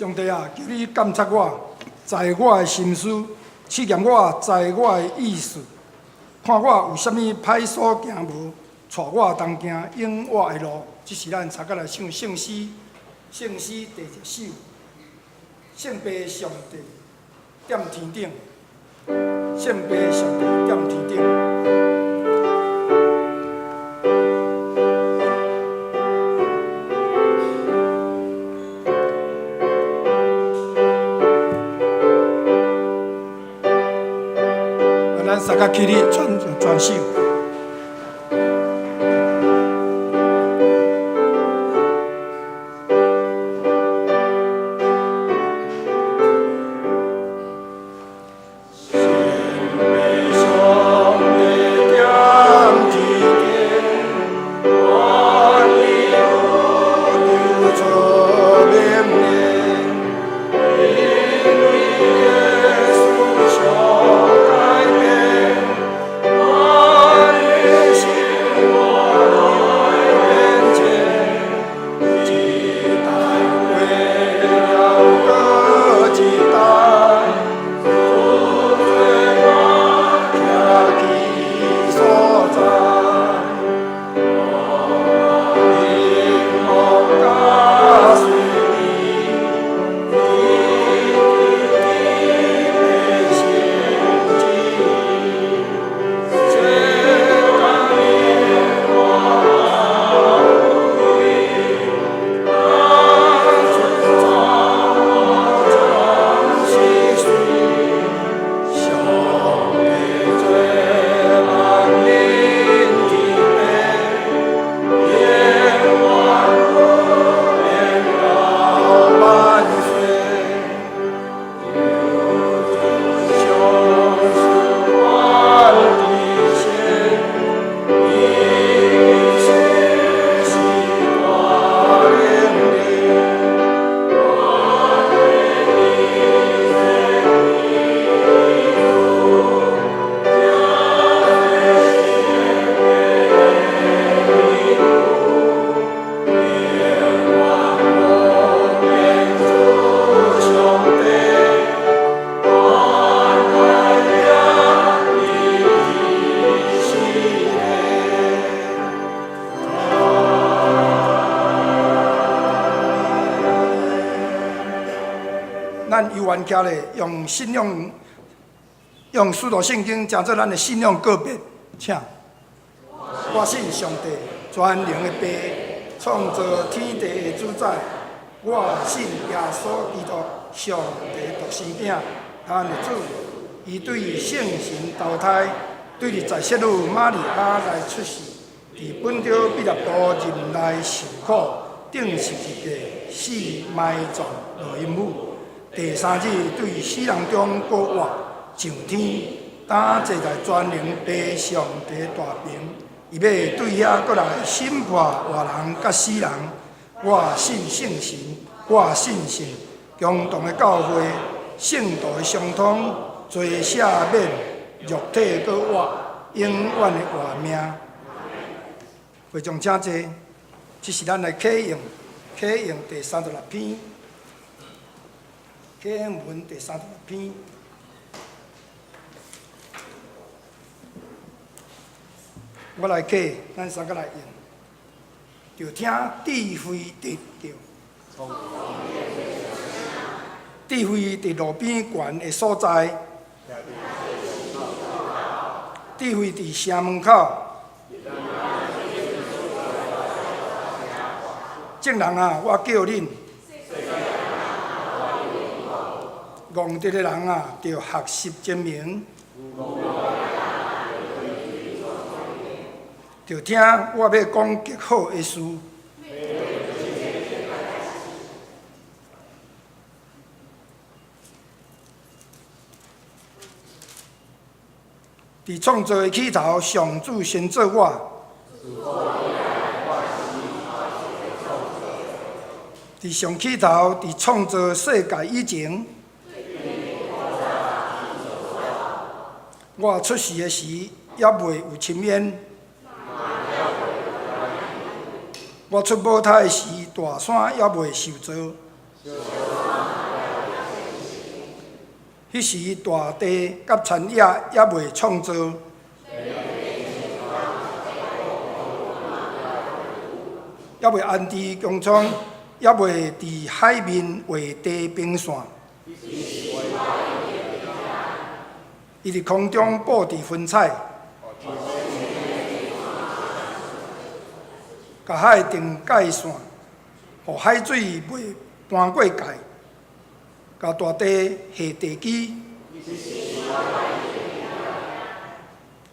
上帝啊，求你監察我，知我的心思，試驗我，知我的意思，看我有啥物歹所行無，帶我同行永活的路。這是咱三個來唱聖詩，聖詩第一首，聖父上帝踮天頂，聖父上帝踮天頂。咱三個起立，全全首。咱犹原徛咧，用信仰，用使徒信經，成做咱的信仰告白，請。我信上帝，全能的父，創造天地的主宰。我信耶穌基督，上帝獨生囝，咱的主。伊對聖神投胎，對佇在聖女瑪利亞內出世，佇本丟彼拉多忍耐受苦，釘十字架，死埋葬落陰府。第三日對死人中復活，上天，擔坐在全能父上帝大爿，伊欲對遐閣來審判活人佮死人。我信聖神，我信聖共同的教會，聖徒的相通，罪赦免，肉體閣活，永遠的活命。會眾請坐，這是咱來啟用，啟用第36篇。啟應文第36篇，我來啟，咱三個來用。著聽智慧得著，智慧佇路邊懸的所在，智慧佇城門口。眾人啊，我叫恁。戇直的人啊，著學習精明，著聽我欲講極好的事。佇創造的起頭，上主先造我。佇上起頭，佇創造世界以前，我出世的時，猶未有深淵；我出母胎的時，大山猶未受造。彼時大地佮田野猶未創造，猶未安置穹蒼，猶未佇海面畫地平線。伊佇空中布置雲彩，共海定界線，予海水袂搬過界。共大地下地基。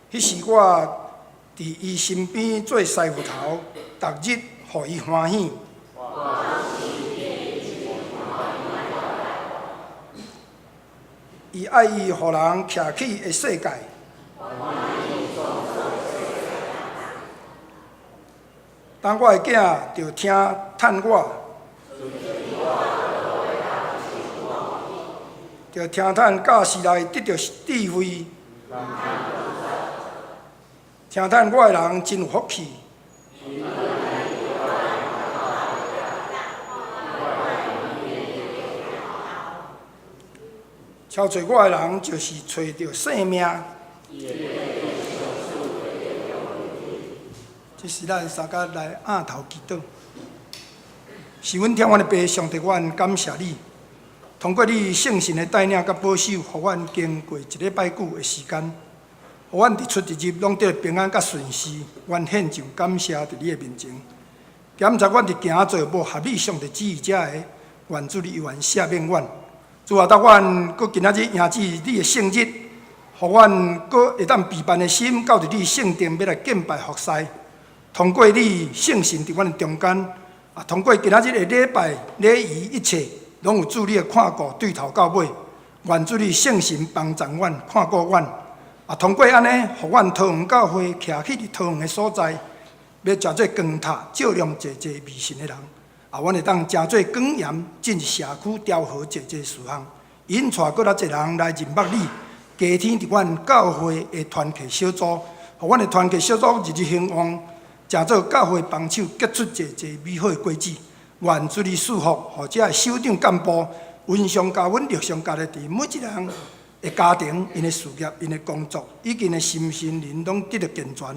彼時我佇伊身邊做師傅頭，逐日予伊歡喜。伊愛伊予人徛起的世界。當我的囝著聽嘆我，著聽嘆教士內得著智慧，聽嘆我的人真有福氣。超揣我的人，就是揣著性命。這時咱三甲來仰頭祈禱。是阮疼阮的爸上帝，阮感謝你，通過你聖神的帶領佮保守，予阮經過一禮拜久的時間，予阮佇出佇入攏得平安佮順遂。阮獻上感謝佇你的面前。檢查阮佇行做無合你上帝旨意遮的，願主你猶原赦免阮。主啊，當阮閣今仔日迎接你的聖日，予阮閣會當備辦的心，到佇你聖殿欲來敬拜服侍。通過你聖神佇阮的中間，啊，通過今仔日的禮拜禮儀一切，攏有主你的看顧，對頭到尾。願主你聖神幫助阮，看顧阮。啊，通過按呢，予阮桃園教會徛起佇桃園的所在，欲成做光塔，照亮濟濟迷信的人。啊，阮會當成做光鹽，進入社區調和濟濟事項，引帶閣較濟人來認捌你，加添佇阮教會的團契小組，予阮的團契小組日日興旺，成做教會幫手，結出濟濟美好的果子。願主你賜福，予遮的首長幹部，雲上加阮，陸上加的，佇每一个人的家庭、𪜶的事業、𪜶的工作，以及𪜶的心身靈，攏得著健全。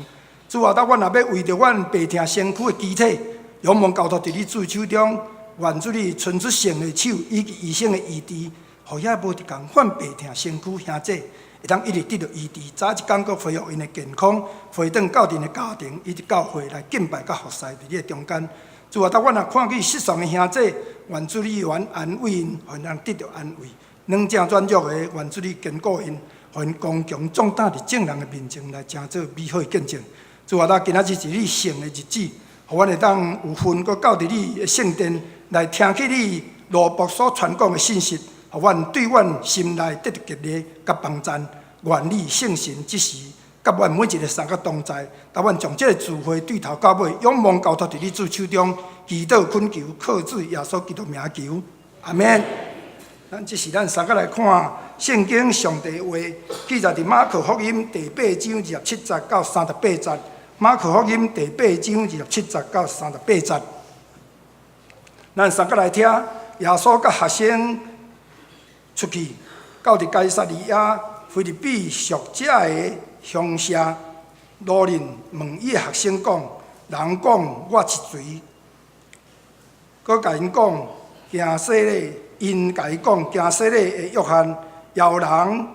主啊，當阮若欲為著阮病疼身軀的肌體，仰望交託佇你主手中，願主你伸出聖的手以及醫生的醫治，予遐無佇仝款病疼身軀兄弟，會當一直得著醫治，早一工閣恢復𪜶的健康，回轉到𪜶的家庭以及教會來敬拜佮服侍佇你的中間。主啊，當阮若看見失喪的兄弟，願主你願安慰𪜶，予𪜶得著安慰；軟正軟弱的，願主你堅固𪜶，予𪜶剛強壯膽佇眾人的面前來成做美好的見證。主啊，咱今仔日是你聖的日子，予阮會當有份閣到佇你的聖殿來聽取你奴僕所傳講的信息，予阮對阮心內得著激勵佮幫贊。願你聖神這時佮阮每一个三個同在，當阮將這个聚會對頭到尾，仰望交託佇你主手中，祈禱懇求，靠主耶穌基督名求，阿們。咱這時咱三個來看聖經上帝話，記載佇馬可福音第八章二十七節到三十八節。馬可福音第八章二十七節到三十八節，咱三個來聽耶穌佮學生出去，到佇該撒利亞腓立比屬遮的鄉社，路人問伊的學生講：人講我是誰？閣共𪜶講，行洗禮，𪜶共伊講行洗禮的約翰，也有人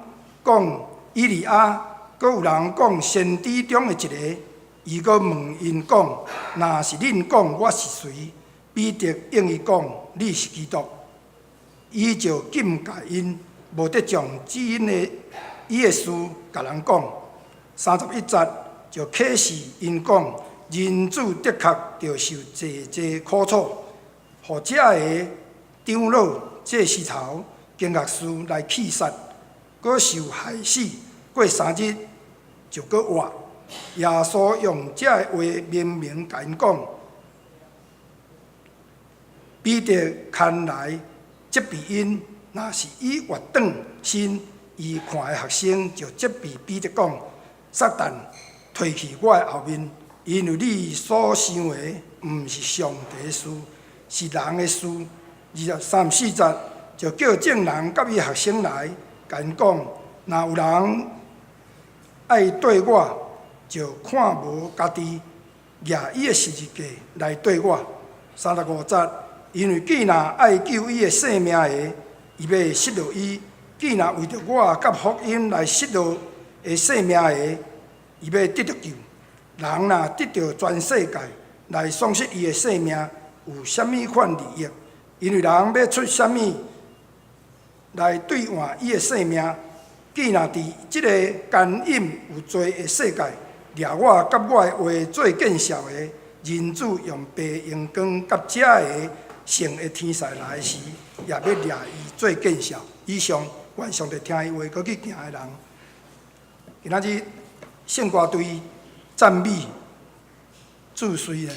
講以利亞，閣有人講先知中的一个。伊閣問𪜶講：若是恁講我是誰？彼得應伊講：你是基督。伊就禁戒𪜶，無得將這𪜶的伊的事共人講。31節就啟示𪜶講：人子的確著受濟濟苦楚，予遮个長老、祭司頭、經學士來棄殺，閣受害死，過三日就閣活。耶穌用這个話明明共𪜶講。彼得牽來責備𪜶，若是伊越轉身，伊看的學生就責備彼得講：撒旦，退去我的後面，因為你所想的毋是上帝的事，是人的事。二十三四節就叫眾人佮伊學生來，共𪜶講：若有人愛綴我，就看無家己，舉伊的十字架來綴我。35節，因為既若愛救伊的性命的，伊欲失落伊；既若為著我佮福音來失落的性命的，伊欲得著救。人若得著全世界，來喪失伊的性命，有啥物款利益？因為人欲出啥物來兌換伊的性命？既若佇這个奸淫有罪的世界，掠我佮我的話做見笑的，人子用父榮光佮這个聖的天使來時，也欲掠伊做見笑。以上，願上帝聽伊話，閣去行的人。今仔日聖歌隊讚美主雖然。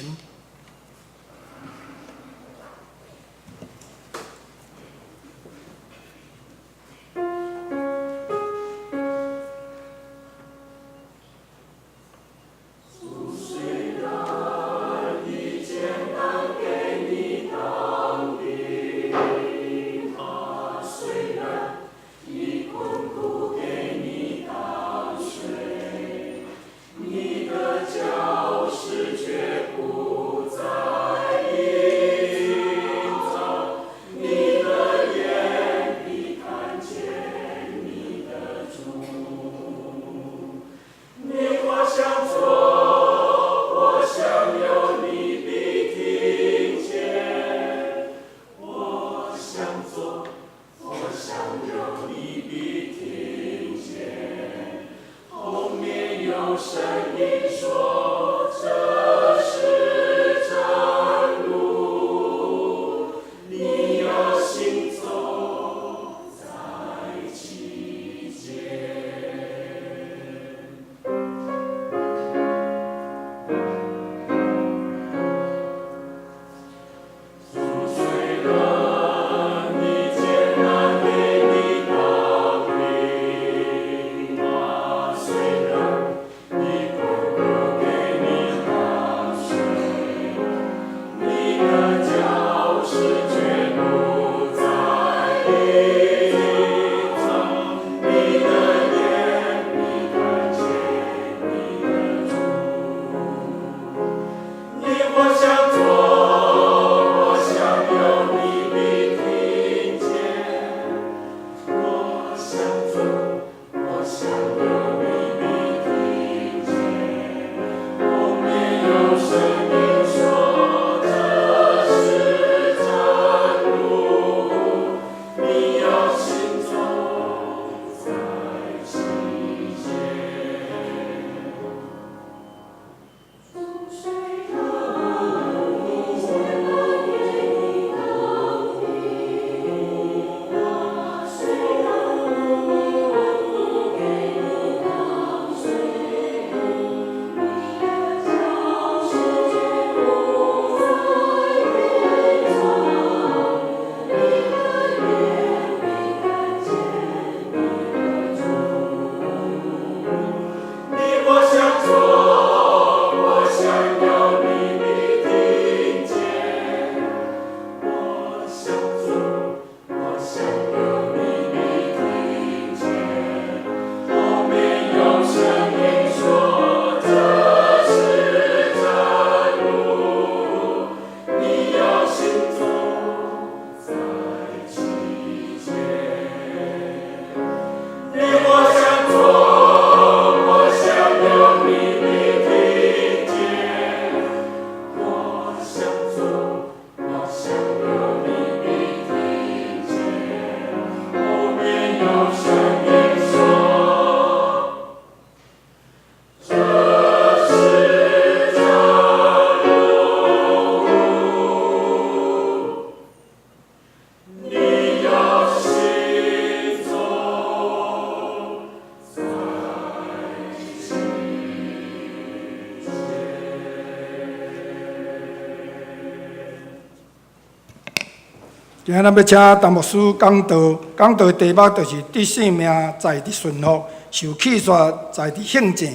今仔咱欲請陳牧師講道，講道的題目就是得性命在佇順服，受棄絕在佇行政。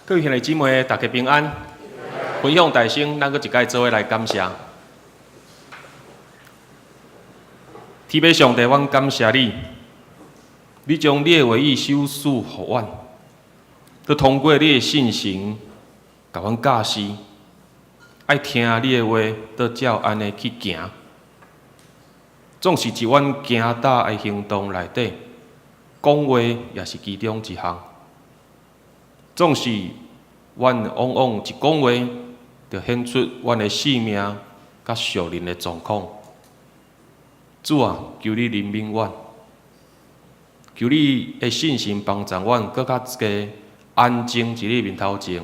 各位兄弟姊妹，大家平安。分享大聲，咱閣一擺做伙來感謝。天父上帝，阮感謝你，你將你的話語賞賜予阮，閣通過你的聖神，共阮教示，愛聽你的話，閣照按呢去行。總是佇阮行踏的行動內底，講話也是其中一項。總是阮往往一講話，就顯出阮的性命佮屬靈的狀況。主啊，求你憐憫阮，求你的聖神幫助阮，閣較濟安靜佇你面頭前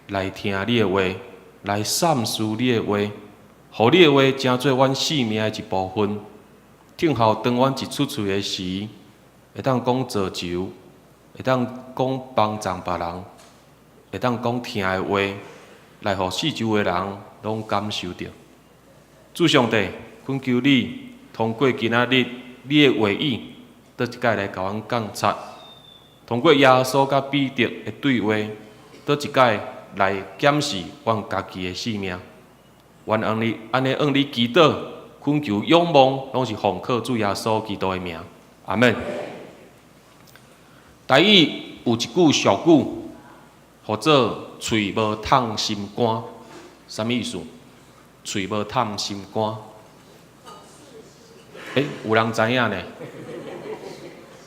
來聽你的話，來三思你的話，予你的話成做阮性命的一部分。聽候當阮一出喙的時，會當講造就，會當講幫助別人，會當講疼的話，來予四周的人攏感受著。主上帝，懇求你通過今仔日你的話語，閣一擺來共阮監察；通過耶穌佮彼得的對話，閣一擺來檢視阮家己的性命。阮按呢按呢向你祈禱，懇求仰望，攏是奉靠主耶穌基督的名。阿們。台語有一句俗語，號做喙無迵心肝，啥物意思？喙無迵心肝。欸，有人知影呢？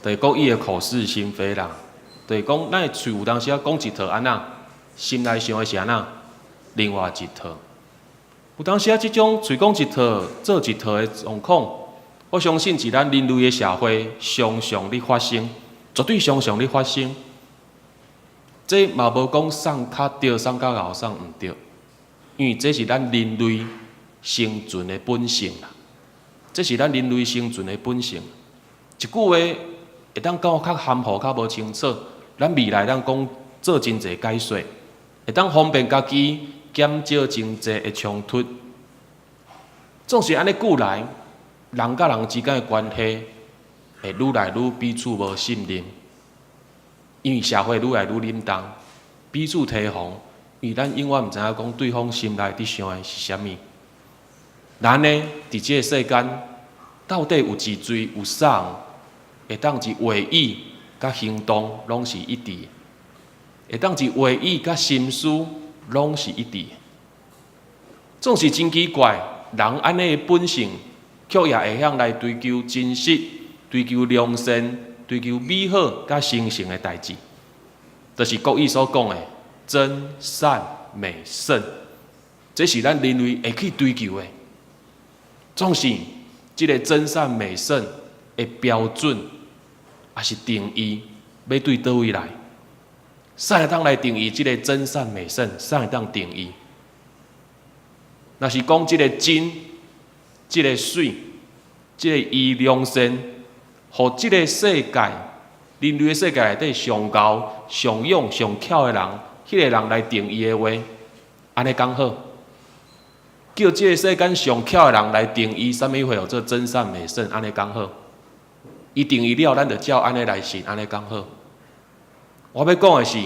就是講伊會口是心非啦。就是講，咱的喙有當時仔講一套按怎，心內想的是按怎，另外一套。有當時仔這種喙講一套，做一套的狀況，我相信佇咱人類的社會常常咧發生，絕對常常咧發生。這嘛無講啥較對，啥較𠢕，啥毋對，因為這是咱人類生存的本性啦。這是咱人類生存的本性。一句話會當講較含糊、較無清楚，咱未來咱講做真濟解說，會當方便家己減少真濟的衝突。總是按呢久來，人佮人之間的關係會愈來愈彼此無信任，因為社會愈來愈冷淡，彼此提防，因為咱永遠毋知影講對方心內佇想的是啥物。咱呢，佇這個世間，到底有幾濟有啥人會當佇話語佮行動攏是一致，會當佇話語佮心思攏是一致，總是真奇怪，人按呢的本性，卻也會曉來追求真實、追求良善、追求美好佮神聖的代誌，就是國語所講的真善美聖，這是咱人類會去追求的。總是這个真善美聖的標準，抑是定義，欲對佗位來？啥會當來定義這个真善美聖？啥會當定義？若是講這个真、這个媠、這个伊良善，予這个世界、人類的世界內底上𠢕、上勇、上巧的人，彼个人來定義的話，按呢剛好。叫這个世間上巧的人來定義啥物貨叫做真善美聖，按呢剛好。伊定義了，咱就照按呢來信，按呢剛好。我欲講的是，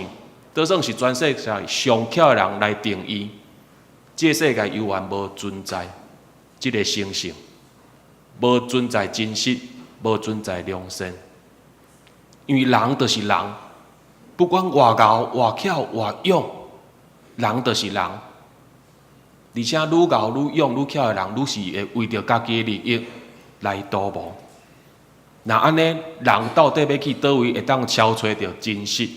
就算是全世界上巧的人來定義，這个世界猶原無存在這个神聖，無存在真實，無存在良善。因為人就是人，不管偌𠢕、偌巧、偌勇，人就是人。而且愈𠢕、愈勇、愈巧的人，愈是會為著家己的利益來圖謀。若按呢，人到底欲去佗位會當撨揣著真實？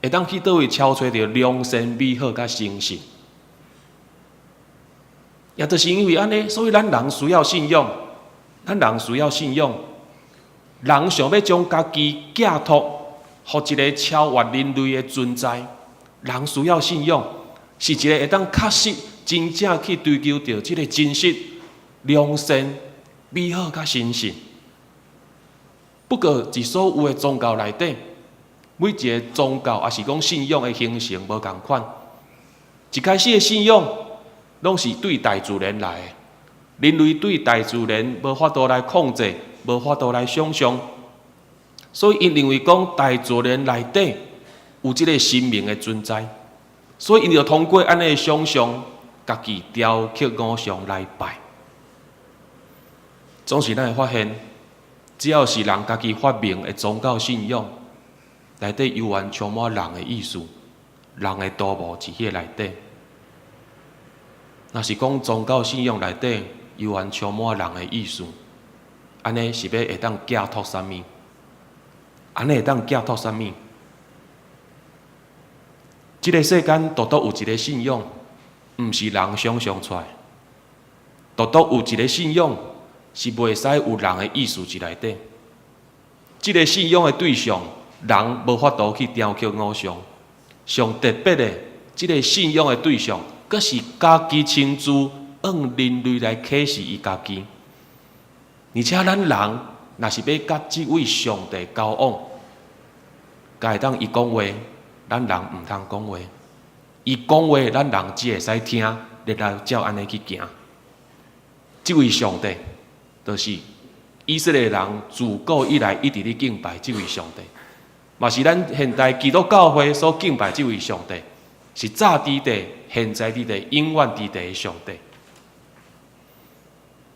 會當去佗位撨揣著良善、美好佮誠實？也就是因為按呢，所以咱人需要信仰，咱人需要信仰。人想欲將家己寄託予一个超越人類的存在，人需要信仰，是一个會當確實真正去追求著這个真實、良善、美好佮神聖。不過，佇所有的宗教內底，每一个宗教抑是講信仰的形成無仝款。一開始的信仰，攏是對大自然來的，人類對大自然無法度來控制，無法度來想像，所以𪜶認為講大自然內底有這个神明的存在，所以𪜶就通過按呢想像，家己雕刻偶像來拜。總是咱會發現，只要是人家己發明的宗教信仰，內底猶原充滿人的意思，人的圖謀佇彼個內底。若是講宗教信仰內底猶原充滿人的意思，按呢是欲會當寄託啥物？按呢會當寄託啥物？這个世間獨獨有一个信仰，毋是人想象出來。獨獨有一个信仰是袂使有人的意思佇內底。這个信仰的對象，人無法度去雕刻偶像。上特別的，這个信仰的對象，閣是家己親自按人類來啟示伊家己。而且咱人若是欲佮這位上帝交往，敢會當伊講話，咱人毋通講話。伊講話，咱人只會使聽，然後照按呢去行。這位上帝，就是以色列人自古以來一直咧敬拜這位上帝，嘛是咱現代基督教會所敬拜這位上帝，是早佇地、現在佇地、永遠佇地的上帝。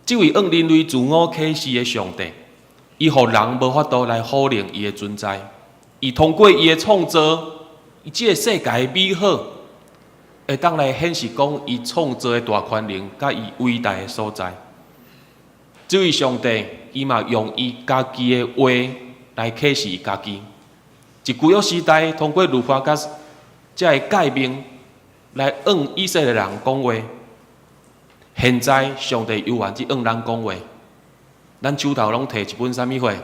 這位向人類自我啟示的上帝，伊予人無法度來否認伊的存在。伊通過伊的創造，伊這个世界的美好，會當來顯示講伊創造的大權能，佮伊偉大的所在。這位上帝，伊嘛用伊家己的話來啟示伊家己。佇舊約時代，通過律法佮這个誡命來向以色列人講話。現在上帝猶原佇向咱講話，咱手頭攏提一本啥物貨？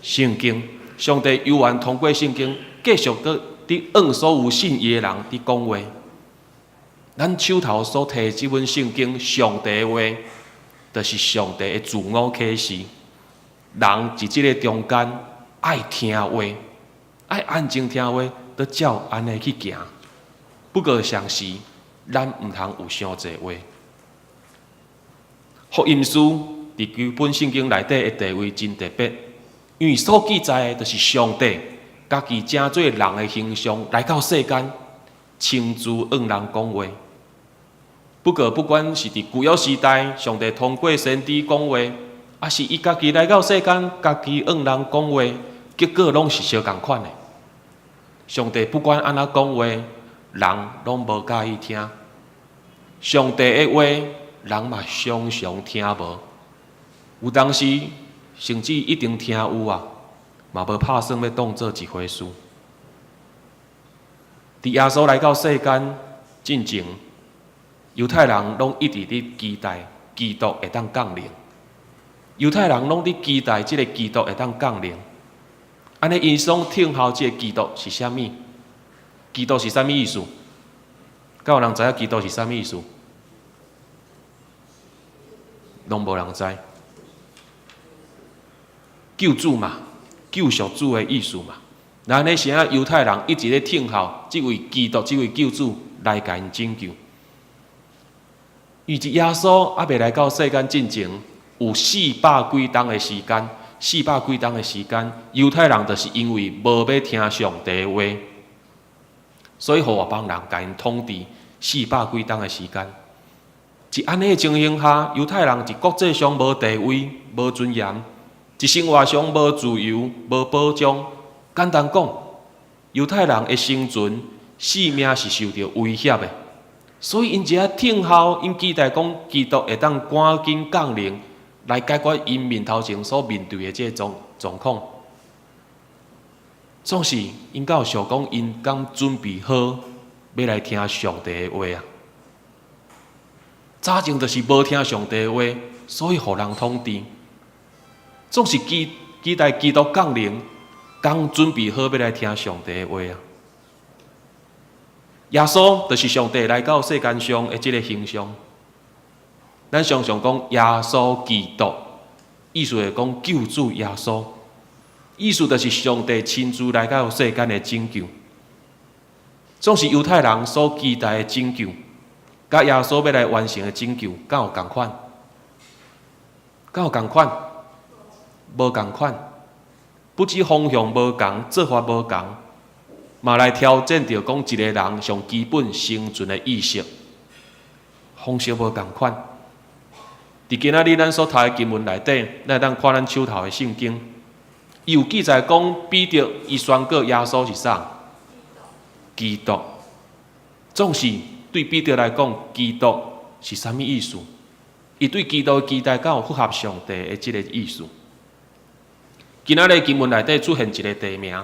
聖經。上帝猶原通過聖經繼續閣佇向所有信伊的人佇講話。咱手頭所提這本聖經，上帝的話，就是上帝的自我啟示。人佇這个中間愛聽話，愛安靜聽話，都照按呢去行。不過同時，咱毋通有傷濟話。福音書佇規本聖經內底的地位真特別，因為所記載的，就是上帝家己成做人的形象來到世間，親自向人講話。不過，不管是佇舊約時代，上帝通過先知講話，抑是伊家己來到世間，家己向人講話，結果攏是相仝款的。上帝不管按怎講話，人攏無佮意聽。上帝的話，人嘛常常聽無。有當時甚至一定聽有啊，嘛無拍算欲當做一回事。佇耶穌來到世間進前，猶太人攏一直佇期待基督會當降臨。猶太人攏佇期待這个基督會當降臨。按呢，𪜶所等候這个基督是啥物？基督是啥物意思？敢有人知影基督是啥物意思？攏無人知。救主嘛，救贖主的意思嘛。那按呢時猶太人一直咧等候這位基督、這位救主來共𪜶拯救。伊佇耶穌猶未來到世間進前，有四百幾冬的時間，四百幾冬的時間，猶太人就是因為無欲聽上帝的話，所以予外邦人共𪜶統治四百幾冬的時間。佇按呢的情形下，猶太人佇國際上無地位、無尊嚴，佇生活上無自由、無保障。簡單講，猶太人的生存、性命是受著威脅的。所以，𪜶一直等候，𪜶期待講基督會當趕緊降臨，來解決𪜶面頭前所面對的這個狀況。總是𪜶敢有想講，𪜶敢準備好欲來聽上帝的話啊？早前就是無聽上帝的話，所以予人統治。總是期待基督降臨，敢準備好欲來聽上帝的話啊？耶穌就是上帝來到世間上的這个形象。咱常常講耶穌基督，意思是講救主耶穌，意思就是上帝親自來到世間的拯救。總是猶太人所期待的拯救，佮耶穌欲來完成的拯救，敢有仝款？敢有仝款？無仝款。不止方向無仝，做法無仝，嘛來挑戰著講一个人上基本生存的意識，方式無仝款。佇今仔日咱所讀的經文內底，咱會當看咱手頭的聖經，伊有記載講彼得伊宣告耶穌是啥？基督。總是對彼得來講，基督是啥物意思？伊對基督的期待敢有符合上帝的這个意思？今仔日經文內底出現一个地名，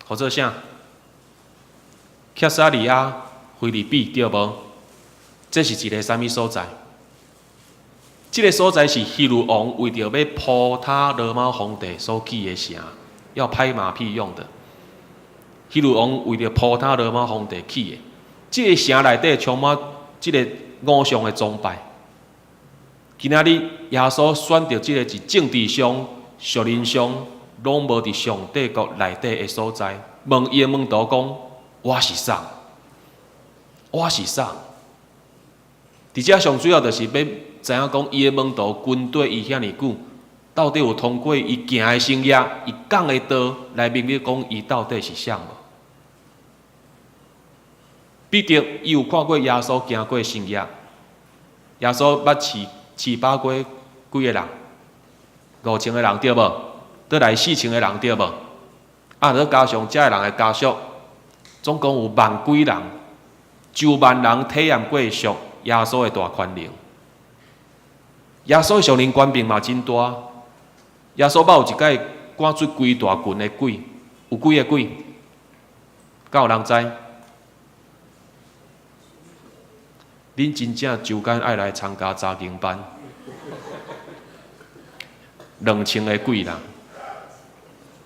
號做啥？凱撒利亞腓立比，對無？這是一个啥物所在？這个所在是希律王為著欲鋪他羅馬皇帝所起的城，要拍馬屁用的。希律王為著鋪他羅馬皇帝起的，這个城內底充滿這个偶像的崇拜。今仔日耶穌選擇這个佇政治上、屬靈上攏無佇上帝國內底的所在，問伊的門徒講：我是啥？我是啥？佇遮上主要就是欲知影講，伊的門徒跟綴伊遐爾久，到底有通過伊行的神跡、伊講的道來明白講伊到底是啥無？彼得伊有看過耶穌行過神跡，耶穌捌飼飼飽過幾个人？5000個人對無？倒來4000個人對無？啊，閣加上遮个人的家屬，總共有萬幾人，上萬人體驗過屬耶穌的大權能。耶穌的屬靈權柄嘛真大。耶穌捌有一擺趕出規大群的鬼，有幾个鬼？敢有人知？恁真正就敢愛來參加查經班？2000個鬼啦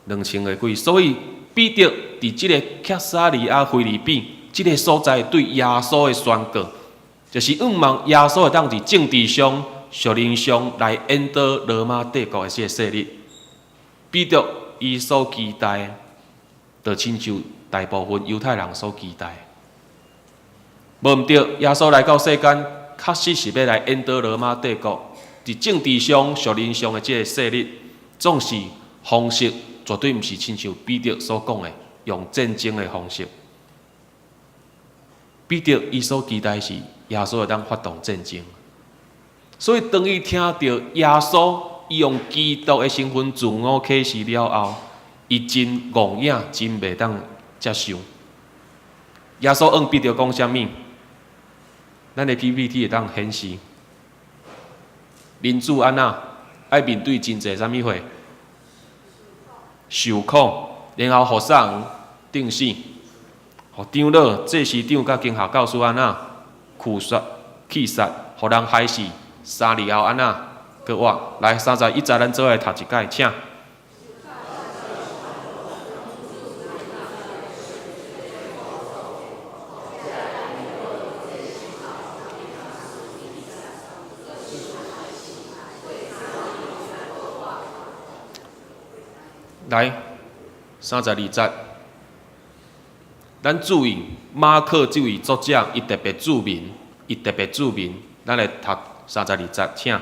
，2000個鬼。所以彼得佇這个凱撒利亞腓立比這个所在對耶穌的宣告，就是向望耶穌會當佇政治上、屬靈上來引導羅馬帝國的這个勢力。彼得伊所期待的，就親像大部分猶太人所期待的。無毋對，耶穌來到世間，確實是欲來引導羅馬帝國佇政治上、屬靈上的這个勢力，總是方式絕對毋是親像彼得所講的，用戰爭的方式。彼得伊所期待是耶穌會當發動戰爭，所以當伊聽著耶穌伊用基督的身份自我啟示了後，伊真戇影，真袂當接受。耶穌向彼得講啥物？咱的 PPT 會當顯示，民主按怎愛面對真濟啥物貨？受苦，然後予啥人釘死？予長老、祭司長佮經學教師按怎拒殺、棄殺，予人害死，3日後按怎閣活？來，31節，咱做伙來讀一擺，請。來，32節，咱注意馬可這位作者，伊特別注明，伊特別注明，咱來讀32節，請。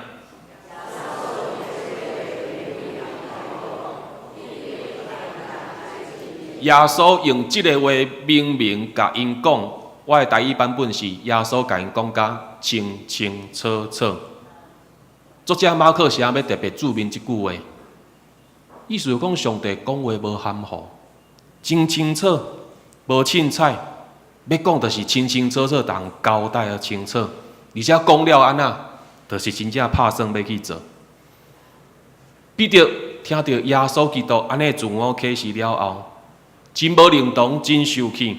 耶穌用這个話明明共𪜶講，我的台語版本是耶穌共𪜶講甲清清楚楚。作者馬可是按欲特別注明這句話，意思講上帝講話無含糊，真清楚，無凊彩，欲講就是清清楚楚，逐項交代予清楚，而且講了按怎，就是真正拍算欲去做。彼得聽著耶穌基督按呢自我啟示了後，真無認同，真受氣，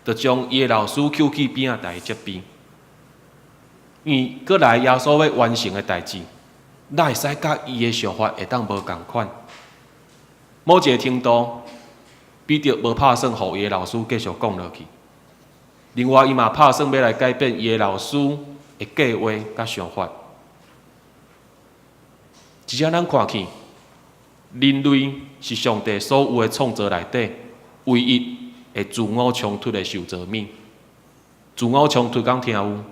就將伊的老師抾去邊仔來責備。因為閣來耶穌欲完成的代誌，哪會使佮伊的想法會當無仝款？某一个程度，彼得無拍算予伊的老師繼續講落去。另外，伊嘛拍算欲來改變伊的老師的計劃佮想法。一只咱看去，人類是上帝所有的創造內底唯一會自我衝突的受造物。自我衝突敢聽有？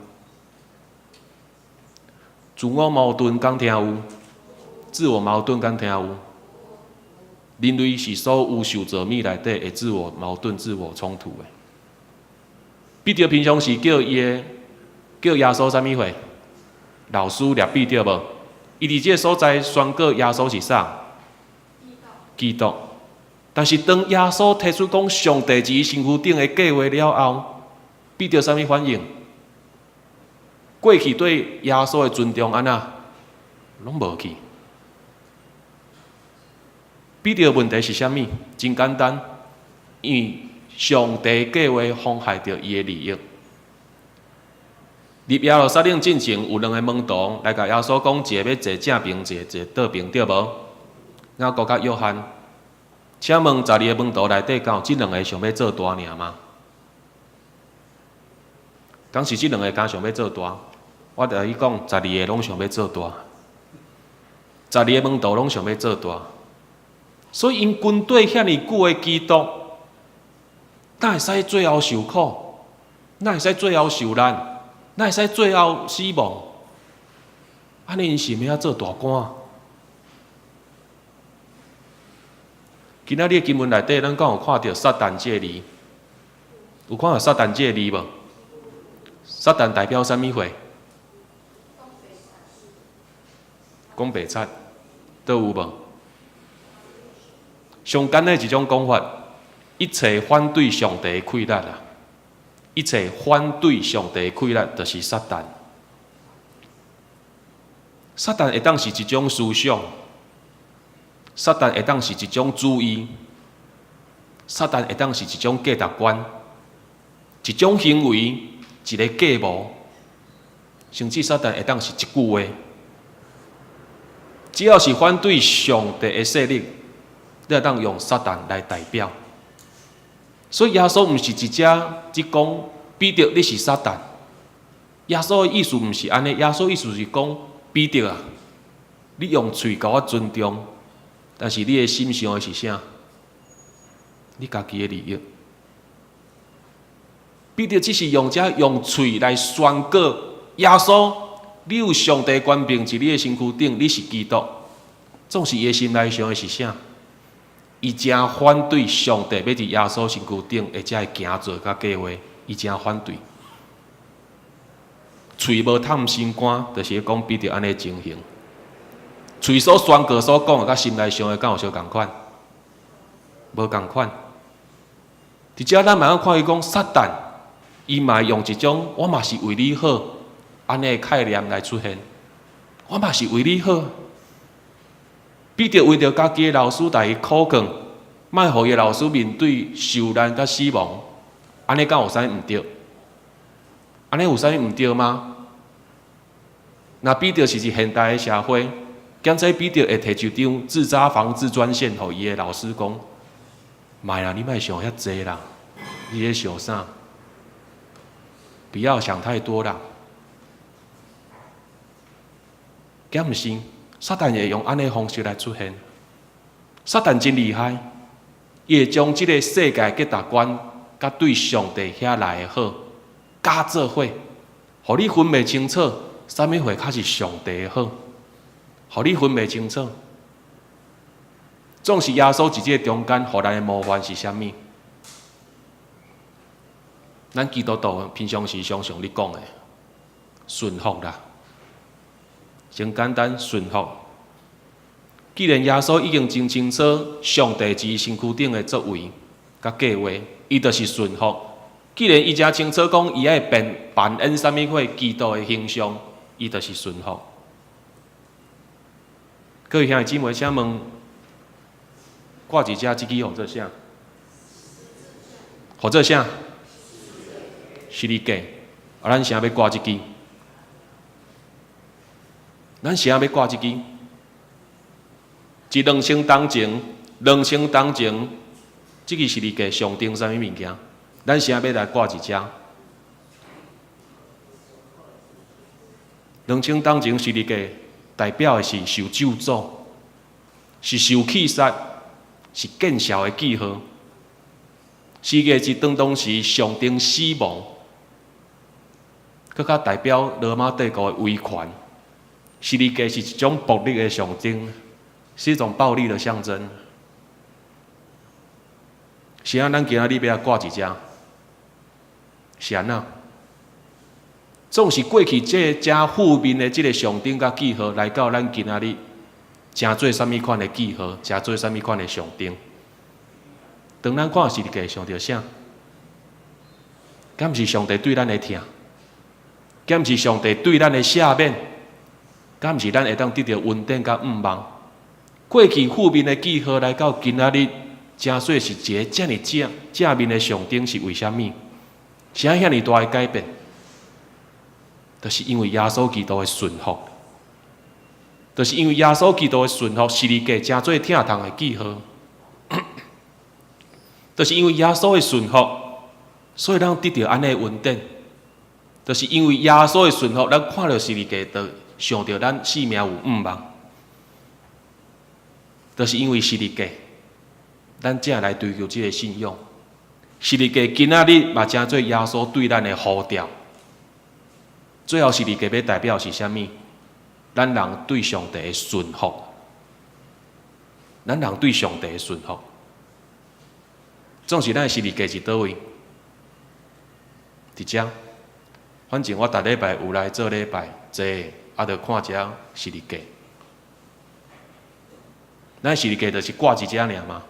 自我矛盾敢聽有？自我矛盾敢聽有？人類是所有受造物內底會自我矛盾、自我衝突的。彼得平常時叫伊的叫耶穌啥物貨？老師掠彼得無？伊佇這个所在宣告耶穌是啥？基督。但是當耶穌提出講上帝佇伊身軀頂的計劃了後，彼得啥物反應？過去對耶穌的尊重按怎？攏無去。彼得的問題是啥物？真簡單，因為上帝計劃妨害著伊的利益。入耶路撒冷進前，有兩个門徒來共耶穌講，一个欲坐正爿，一个坐倒爿，對無？雅各佮約翰，請問十二个門徒內底，敢有這兩个想欲做大爾嗎？敢是這兩个敢想欲做大？我著共你講，十二个攏想欲做大，十二个門徒攏想欲做大，所以𪜶跟綴遐爾久的基督，哪會使最後受苦？哪會使最後受難？哪會使最後死亡？按呢𪜶是欲做大官？今仔日的經文內底，咱敢有看著撒旦這个字？有看著撒旦這个字無？撒旦代表啥物貨？講白賊，都有無？上簡單一種講法，一切反對上帝的氣力啊！一切反對上帝的氣力，就是撒旦。撒旦會當是一種思想，撒旦會當是一種主意，撒旦會當是一種價值觀，一種行為，一个計謀，甚至撒旦會當是一句話。只要是反對上帝的勢力，你會當用撒旦來代表。所以耶穌毋是直接只講彼得你是撒旦。耶穌的意思毋是按呢，耶穌意思是講彼得啊，你用喙共我尊重，但是你的心想的是啥？你家己的利益。彼得只是用這用喙來宣告耶穌，你有上帝權柄佇你的身軀頂，你是基督。總是伊的心內想的是啥？伊誠反對上帝欲佇耶穌身軀頂的這个行做佮計劃，伊誠反對。喙無探心肝，就是講彼得按呢情形。喙所宣告所講的，佮心內想的，敢有相仝款？無仝款。佇遮咱嘛通看伊講撒旦，伊嘛用一種我嘛是為你好，按呢概念來出現。我嘛是為你好。彼得為著家己的老師共伊苦勸，莫予伊的老師面對受難佮死亡，按呢敢有啥物毋對？按呢有啥物毋對嗎？若彼得是佇現代的社會，敢知彼得會提一張自殺防治專線，予伊的老師講：莫啦，你莫想遐濟啦，你咧想啥？不要想太多啦。敢毋是？撒旦會用按呢方式來出現。撒旦真厲害，伊會將這个世界價值觀佮對上帝遐來的好加做伙，予你分袂清楚，啥物貨較是上帝的好，予你分袂清楚。總是耶穌佇這个中間，予咱的模範是啥物？咱基督徒平常時常常咧講的，順服啦。真簡單，順服。既然耶穌已經真清楚上帝佇伊身軀頂的作為佮計劃，伊就是順服。既然伊誠清楚講，伊愛扮扮演啥物貨基督的形象，伊就是順服。各位兄弟姊妹，請問，掛佇遮這支號做啥？號做啥？十字架。啊，咱啥欲掛這支？咱啥欲掛這支？佇2000冬前，2000冬前，這支十字架象徵啥物物件？咱啥欲來掛佇遮？2000冬前十字架代表的是受咒詛，是受棄殺，是見笑的記號。十字架是當當時象徵死亡，閣較代表羅馬帝國的威權。十字架是一種暴力的象徵，是一種暴力的象徵。是按怎，咱今仔日欲來掛佇遮？是按怎？總是過去這個遮負面的這个象徵佮記號，來到咱今仔日，成做啥物款的記號，成做啥物款的象徵？當咱看十字架，想著啥？敢毋是上帝對咱的疼？敢毋是上帝對咱的赦免？敢毋是咱會當得著恩典佮向望？過去負面的記號來到今仔日，成做是一个遮爾正正面的象徵，是為啥物？啥遐爾大的改變？就是因為耶穌基督的順服，就是因為耶穌基督的順服，十字架成做疼痛的記號。就是因為耶穌的順服，所以咱得著按呢的恩典。就是因為耶穌的順服，咱看著十字架，就想著咱性命有向望。就是因為十字架，咱才來追求這个信仰。十字架今仔日嘛成做耶穌對咱的呼召。最後十字架欲代表是啥物？咱人對上帝的順服。咱人對上帝的順服。總是咱的十字架佇佗位？佇遮。反正我逐禮拜有來做禮拜，坐，啊，就看這十字架。咱十字架就是掛佇遮爾嗎？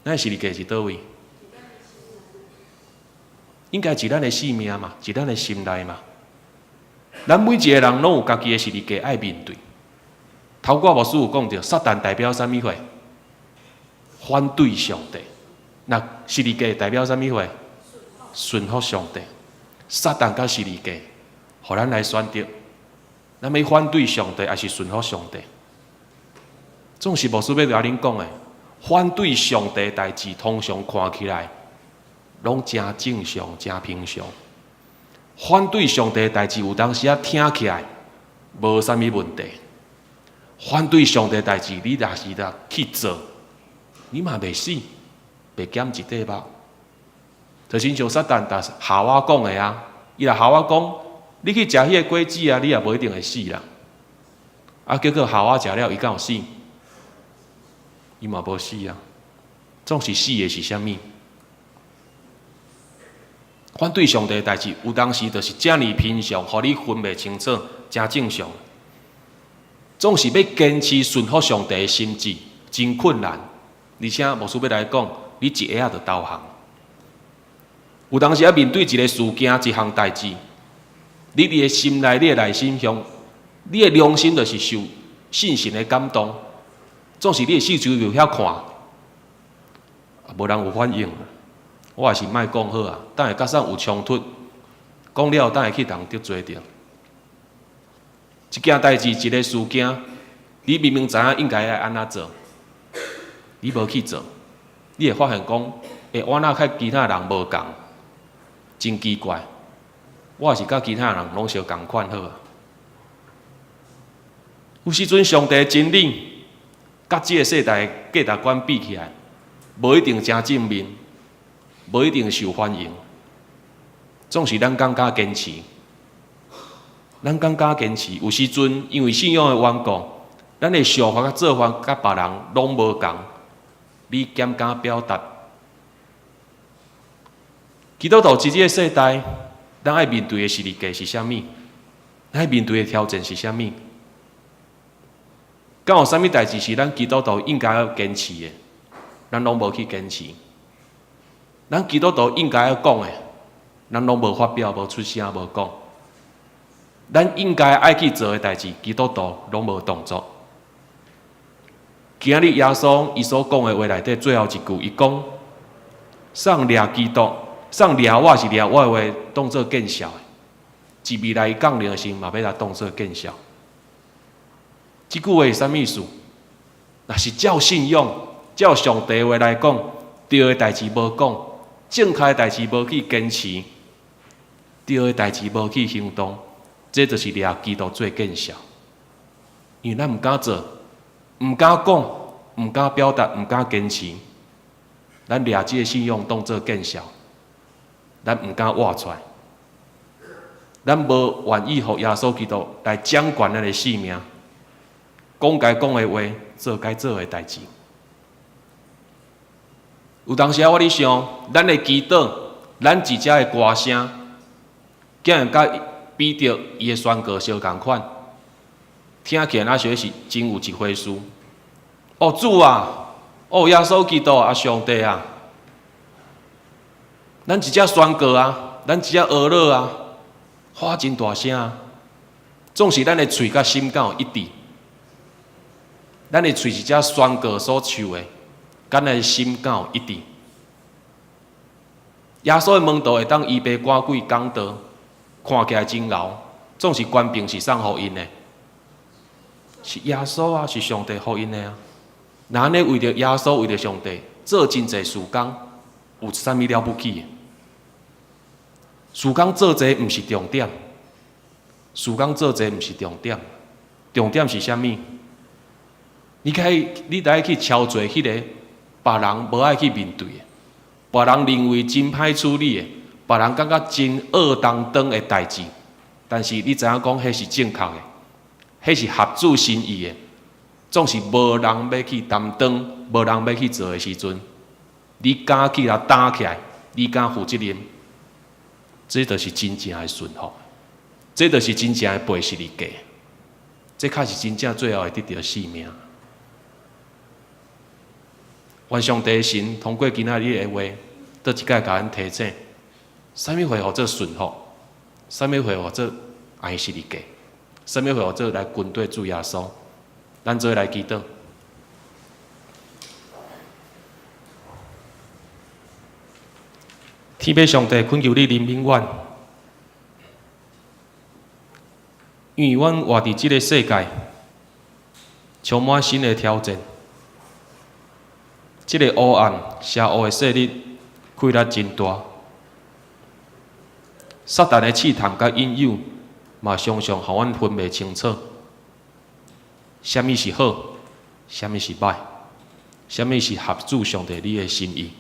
咱十字架佇佗位？應該佇咱的性命嘛，佇咱的心內嘛。咱每一个人攏有家己的十字架愛面對。頭拄牧師有講著，撒旦代表啥物貨？反對上帝。那十字架代表啥物貨？順服上帝。撒旦佮十字架，予咱來選擇。咱欲反對上帝，抑是順服上帝？總是牧師欲共恁講的，反對上帝的代誌，通常看起來攏誠正常、誠平常。反對上帝的代誌，有當時仔聽起來無啥物問題。反對上帝的代誌，你若是若去做，你嘛袂死，袂減一塊肉。就親像撒旦共夏娃講的啊，伊共夏娃講，你去食彼个果子啊，你也無一定會死啦。啊，結果夏娃食了，伊敢有死？伊嘛無死啊。總是死的是啥物？反對上帝的代誌，有當時就是遮爾平常，予你分袂清楚，誠正常。總是欲堅持順服上帝的心志，真困難。而且牧師欲來講，你一下仔就投降。有當時仔面對一个事件、一項代誌，你佇个心內、你的內心向，你的良心就是受聖神的感動，總是你的四周圍遐看，無人有反應。我還是莫講好啊，等下佮啥有衝突，講了等下去人得罪著。一件代誌，一个事件，你明明知影應該愛按怎做，你無去做，你會發現講，欸，我哪佮其他人無仝，真奇怪。我也是佮其他人攏相仝款好啊。有時陣上帝的真理，佮這个世代的價值觀比起來，無一定誠正面，無一定受歡迎。總是咱敢敢堅持，咱敢敢堅持。有時陣因為信仰的緣故，咱的想法佮做法佮別人攏無仝，你敢敢表達？基督徒佇這个世代，咱愛面對的十字架是啥物？咱愛面對的挑戰是啥物？敢有啥物代誌是咱基督徒應該欲堅持的？咱攏無去堅持。咱基督徒應該欲講的，咱攏無發表、無出聲、無講。咱應該愛去做的代誌，基督徒攏無動作。今日耶穌伊所講的話內底最後一句，伊講：啥人掠基督，啥人掠我是掠我的話，當做見笑的。佇未來降臨的時，嘛欲來當做見笑。這句話是啥物意思？若是照信仰、照上帝話來講，對的代誌無講，正確的代誌無去堅持，對的代誌無去行動，這就是掠基督做見笑。因為咱毋敢做，毋敢講，毋敢表達，毋敢堅持，咱掠這个信仰當做見笑，咱毋敢活出來，咱無願意予耶穌基督來掌管咱的性命，講該講的話，做該做的代誌。有當時我咧想，咱的祈禱，咱佇遮的歌聲，竟然佮彼得伊的宣告相仝款，聽起來若像是真有一回事。哦，主啊，哦，耶穌基督啊，上帝啊，咱一只宣告啊，咱一只呵咾啊，喊真大聲啊，總是咱的喙佮心敢有一致？咱的喙是這宣告所唱的，佮咱的心敢有一致？耶穌的門徒會當預備趕鬼講道，看起來真𠢕，總是權柄是啥予𪜶的？是耶穌啊，是上帝予𪜶的啊。若按呢為著耶穌，為著上帝做真濟事工，有啥物了不起的？事工做濟毋是重點，事工做濟毋是重點，重點是啥物？你可以，你得愛去超濟彼个別人無愛去面對的，別人認為真歹處理的，別人感覺真惡當當的代誌，但是你知影講，彼是正確的，彼是合主心意的，總是無人欲去擔當，無人欲去做的時陣，你敢去來擔起來，你敢負責任，這就是真正的順服，這就是真正的背十字架，這才是真正最後會得著性命。願上帝神通過今仔日的話，閣一擺共咱提醒，啥物會號做順服，啥物會號做愛十字架，啥物會號做來跟綴主耶穌。咱做伙來祈禱。天父上帝，懇求你憐憫阮，因為阮活佇這个世界，充滿新的挑戰。這个黑暗、邪惡的勢力，氣力真大。撒旦的試探佮引誘，嘛常常予阮分袂清楚，啥物是好，啥物是歹，啥物是合主上帝你的心意。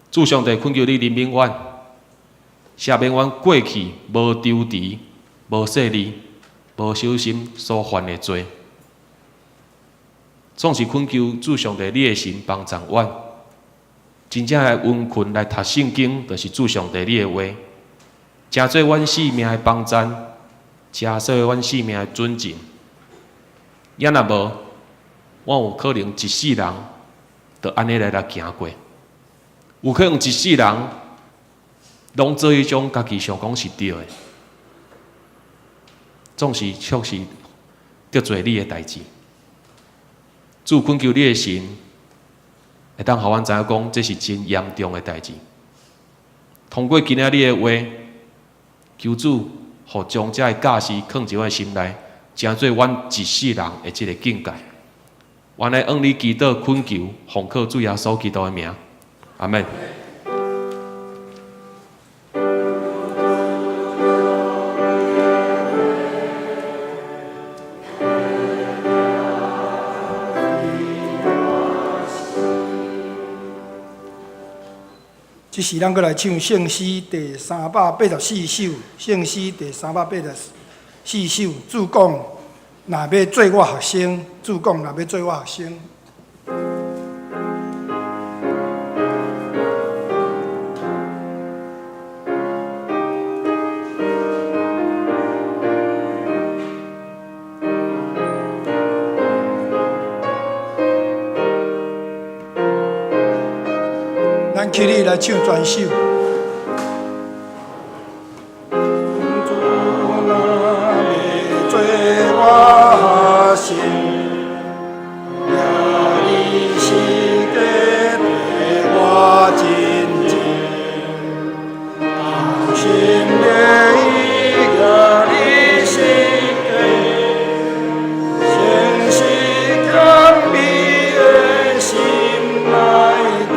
主上帝懇求你憐憫阮，赦免阮過去無踌躇、無細膩、無小心所犯的罪。總是懇求主上帝你的神幫助阮，真正來溫勤來讀聖經，就是主上帝你的話，成做阮性命的幫贊，成做阮性命的準繩。也若無，我有可能一世人就按呢來行過，有可能一世人攏做彼種家己想講是對的，總是卻是得罪你的代誌。主懇求你的神，會當予阮知影講，這是真嚴重的代誌。通過今仔日的話，求主予將這个教示囥佇阮心內，成做阮一世人的這个境界。阮來向你祈禱懇求，奉靠主耶穌基督的名，阿們。這時，咱閣來唱聖詩第384首。聖詩第384首，主講若欲做我學生，主講若欲做我學生。咱起立來唱全首。主若欲做我學生，掠你十架綴我進前，同心合意掠你十架，誠實謙卑的心來綴。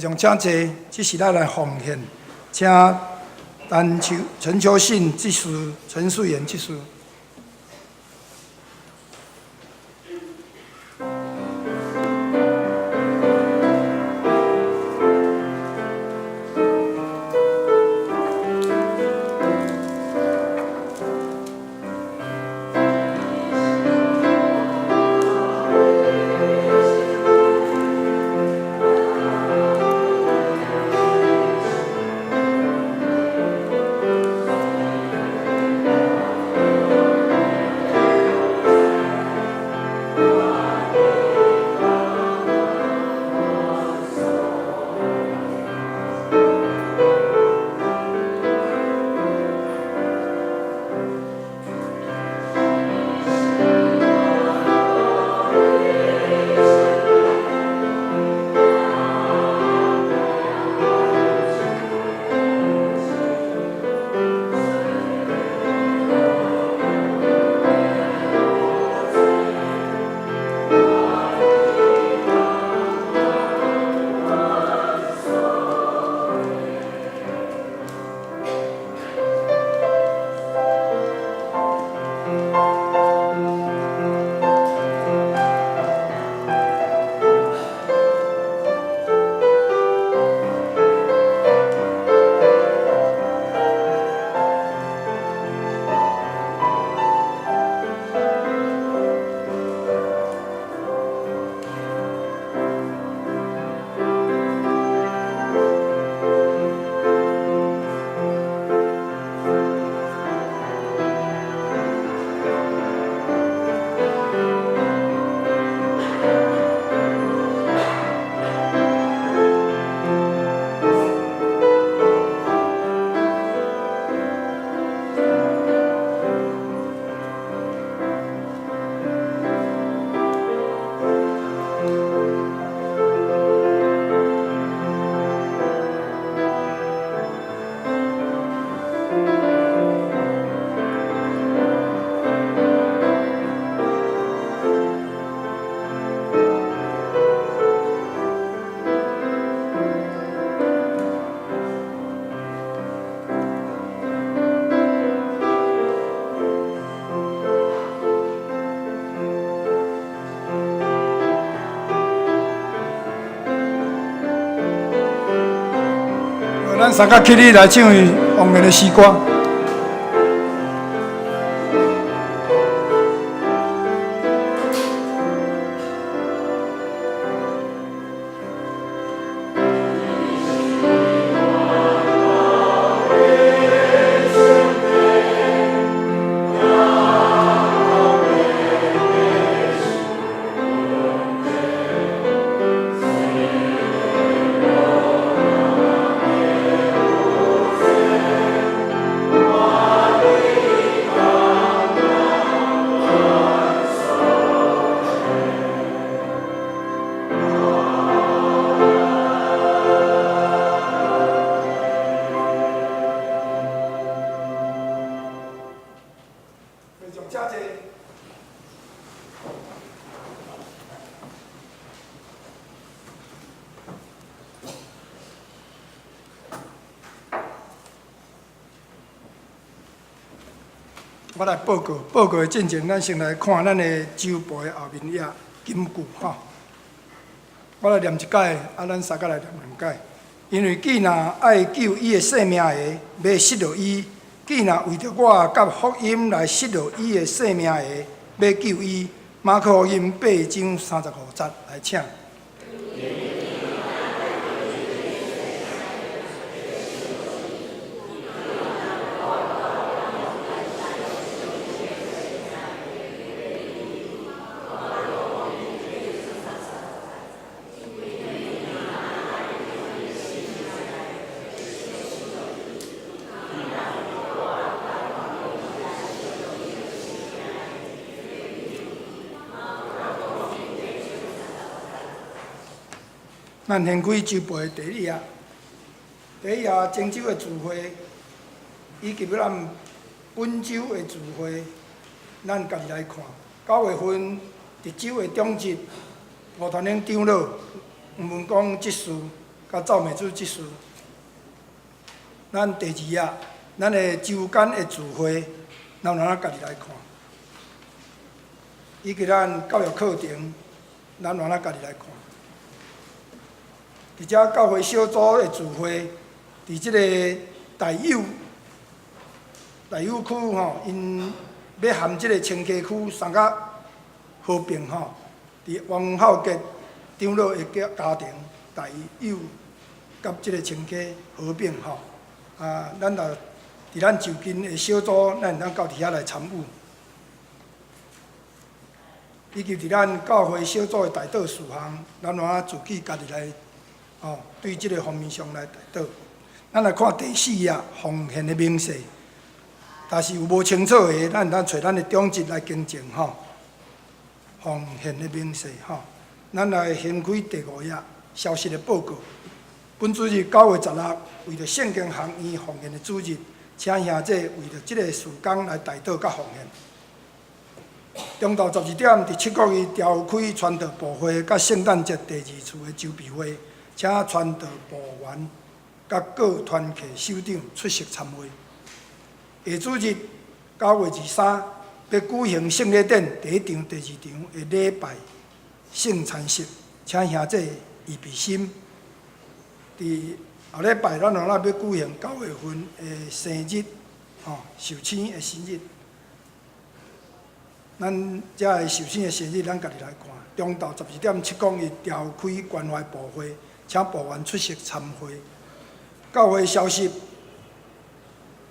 會眾請坐，這是咱來奉獻，請陳秋陳秋信執事、陳淑妍執事。咱三甲起立來唱奉獻的詩歌。我來報告，報告的進前，咱先來看咱的週報的後面頁金句吼。我來念一擺，啊，咱三個來念兩擺。因為既若愛救伊的性命的，欲失落伊；既若為著我佮福音來失落伊的性命的，欲救伊。馬可福音八章三十五節，來請。咱掀開週報的第二頁，第二頁前週的聚會，以及咱本週的聚會，咱家己來看。9月份佇週的中日，吳傳英長老、吳文光執事，佮趙美珠執事。咱第二頁，咱的週間的聚會，咱有咱家己來看，以及咱教育課程，咱有咱家己來看。佇遮教會小組的聚會，佇這个大有區吼，𪜶欲含這个清溪區三甲合併吼，佇王孝傑長老的家庭，大有佮這个清溪合併吼。啊，咱若佇咱就近的小組，咱會當到佇遐來參與。以及佇咱教會小組的代禱事項，咱有影自己家己來，哦，對這个方面上來代禱。咱來看第四頁奉獻的明細，但是有無清楚的，咱會當揣咱的長執來更正吼。奉獻的明細吼，咱來掀開第五頁消息的報告。本主日9月16，為著聖經學院奉獻的主日，請兄弟為著這个事工來代禱佮奉獻。中晝12點，佇七國里召開傳道部會佮聖誕節第二次的籌備會，請傳道部員佮各團契首長出席參會。下主日9月23，欲舉行聖禮典第一場、第二場的禮拜聖餐式，請兄弟預備心。佇後禮拜，咱若欲舉行9月份的生日，吼，壽星的生日。咱遮个壽星的生日，咱家己來看。中晝12點，七公伊召開關懷部會，請部員出席參會。教會消息，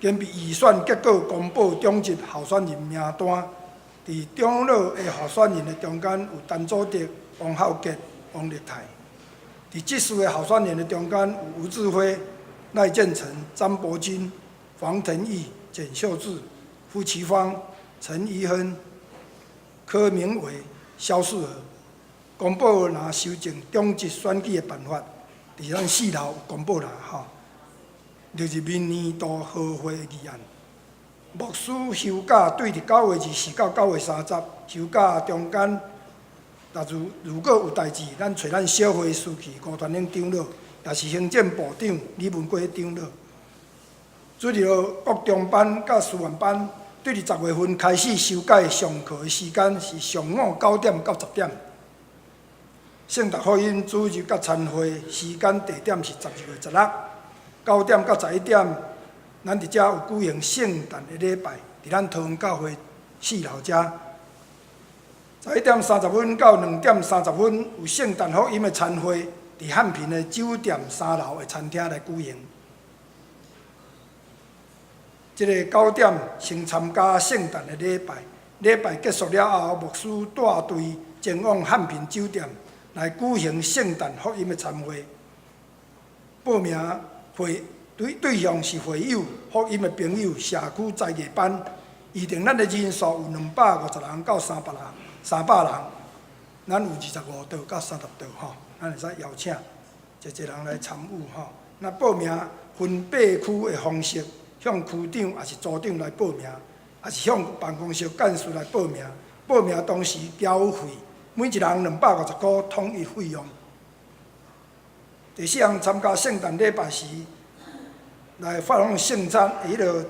根據預選結果公布長執候選人名單。佇長老的候選人的中間有陳祖德、王孝傑、王立泰。佇執事的候選人的中間有吳志輝、賴建成、張伯金、黃騰義、簡秀智、夫齊芳、陳怡亨、柯明偉、蕭世和。公布若修正長執選舉的辦法，佇咱四樓有公布啦吼。列入明年度和會的議案。牧師休假對佇9月24到9月30休假中間，若如果有代誌，咱揣咱小會書記吳傳英長老，也是行政部長李文國長老。主日國中班佮師範班，對佇10月份開始修改上課的時間是上午9點到10點。聖達福音主日佮餐會時間地點是12月16，9點到11點。咱佇遮有舉行聖誕的禮拜，佇咱桃園教會四樓遮。11點30分到2點30分有聖誕福音的餐會，佇漢平的酒店三樓的餐廳來舉行。這个9點先參加聖誕的禮拜，禮拜結束了後，牧師帶隊前往漢平酒店來舉行聖誕福音的餐會。報名會對象是會友、福音的朋友、社區才藝班。預定咱的人數有250人到300人，300人，咱有25桌到30桌吼，咱會使邀請濟濟人來參與吼。那報名分八區的方式，向區長抑是組長來報名，抑是向辦公室幹事來報名。報名當時繳費，每一人250箍統一費用。第四項，參加聖誕禮拜時，來發放聖餐彼个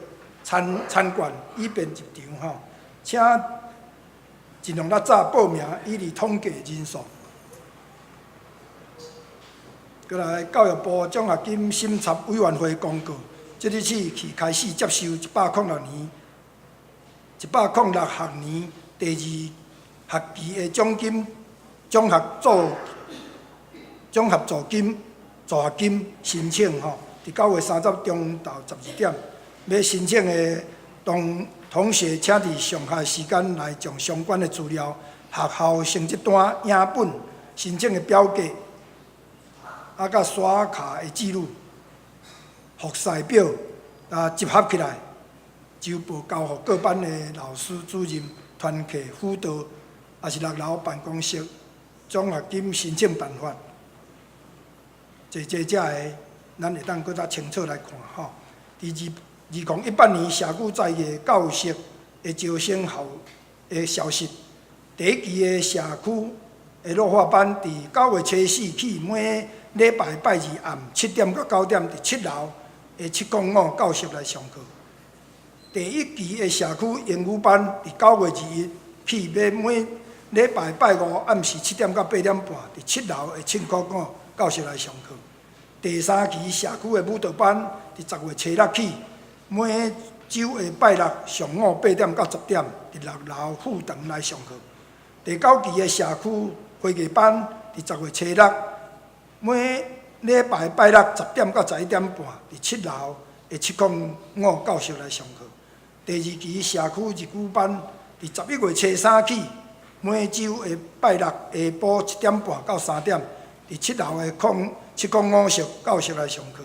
餐券，以便入場吼。請盡量較早報名，以利統計人數。閣來，教育部獎學金審查委員會公告，即日起起開始接受106年、106學年第二學期的獎金、獎學助金、助學金申請吼。佇9月30中晝12點，欲申請的同學，請佇上課時間來將相關的資料、學校成績單影本、申請的表格，佮刷卡的記錄、複試表集合起來，週報交予各班的老師、主任、團契輔導，抑是六樓辦公室獎學金申請辦法。濟濟遮个，咱會當閣較清楚來看吼。佇2018年社區才藝教室的招生校的消息，第一期的社區的樂化班，佇9月初四起，每禮拜拜二暗7點到9點，佇七樓的705教室來上課。第一期的社區英語班佇9月21日起，欲每禮拜拜五暗時7點到8點半，佇七樓的705教室來上課。第三期社區的舞蹈班佇10月初六起，每週的拜六上午8點到10點，佇六樓副堂來上課。第九期的社區花藝班佇10月初六，每禮拜拜六10點到11點半，佇七樓的705教室來上課。第二期社區日語班佇11月初三起，每週的拜六下晡1點半到3點，佇七樓的空705室教室來上課。